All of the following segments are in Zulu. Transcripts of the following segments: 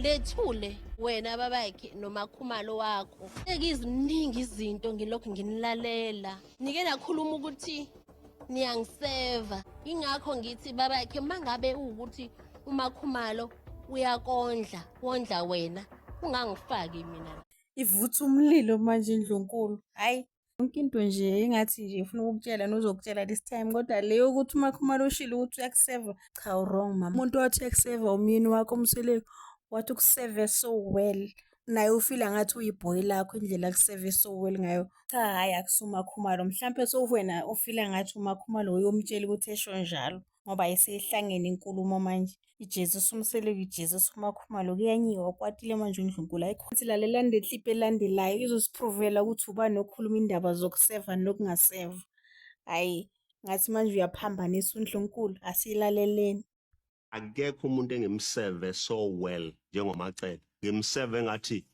Lethule wena babakhe noMakhumalo wakho. Sekuziningi izinto ngilokhu nginilalela. Nike nakhuluma ukuthi niyangiseva. Ingakho ngithi babakhe mangabe uwukuthi uMakhumalo uyakondla, wondla wena, ungangifaki mina. Ivutha umlilo manje indlunkulu. Hhayi, yonke into nje engathi nje ifuna ukukutshela nozokutshela this time, kodwa le yokuthi uMakhumalo ushilo ukuthi uyakuseva, cha, wrong mama. Umuntu wathi uyakuseva umyeni wakho uMseleku, wathi ukuseve so well. Naye ufila ngathi uyibhoyi lakho indlela akuseve so well ngayo. Cha, hhayi, akusuMakhumalo. Mhlampe sowuwena ufila ngathi uMakhumalo uyomtshela ukuthi esho njalo, ngoba isehlangene inkulumo manje. Ijezisa uMseleku, ijezisa uMakhumalo, kuyanyiwa, ukwatile manje uNdlunkulu. Ayikho. Lalelani le clip elandelayo izosiprovela ukuthi ubani okhuluma indaba zokuseva nokungaseva. Hhayi, ngathi manje uyaphambanisa uNdlunkulu, asiyilaleleni. Akekho umuntu engimseve so well njengoMacele. Ngimseve ngathi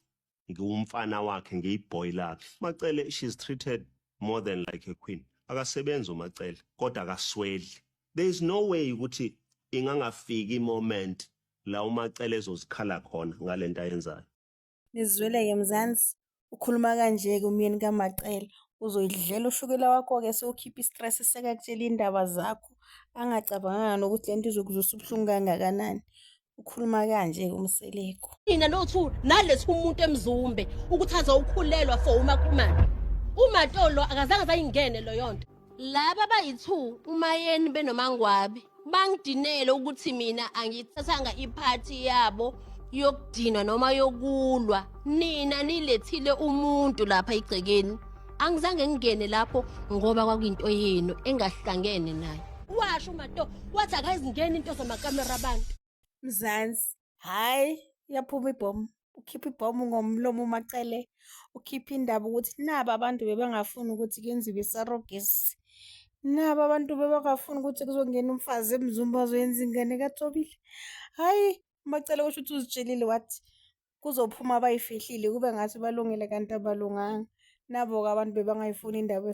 ngiwumfana wakhe, ngiyiboy lakhe. Macele, she's treated more than like a queen. Akasebenzi uMacele, kodwa akasweli. There is no way ukuthi ingangafiki moment la uMacele ezozikhala khona ngalento ayenzayo. Nizwele-ke Mzansi, ukhuluma kanje-ke umyeni kaMacele. Uzoyidlela ushukela wakho-ke sewukhipha i-stress sekakutshela iy'ndaba zakho, angacabanganga nokuthi lento izokuzwisa ubuhlungu kangakanani. Ukhuluma kanje-ke uMseleku. Nina no-two naletha umuntu eMzumbe ukuthi azowukhulelwa for uMakhumalo. UMatolo akazange azayingene leyo nto. Laba bayi-two uMayeni benoMangwabe bangidinele ukuthi mina angithathanga iphathi yabo yokudinwa noma yokulwa. Nina nilethile umuntu lapha egcekeni. Angizange ngingene lapho ngoba kwakuyinto yenu engahlangene nayo. Washo uMato wathi akayizingeni into zamakamera abantu. Mzansi, hhayi, iyaphuma ibhomu. Ukhipha ibhomu ngomlomo uMacele, ukhipha indaba ukuthi naba abantu bebangafuni ukuthi kuyenziwe i-surrogacy. Naba abantu bebangafuni ukuthi kuzongena umfazi eMzumbe azoyenza ingane kaThobile. Hhayi, uMacele kusho ukuthi uzitshelile wathi kuzophuma abayifihlile kube ngathi balungile kanti abalunganga. Nabo-ke abantu bebangayifuni indaba.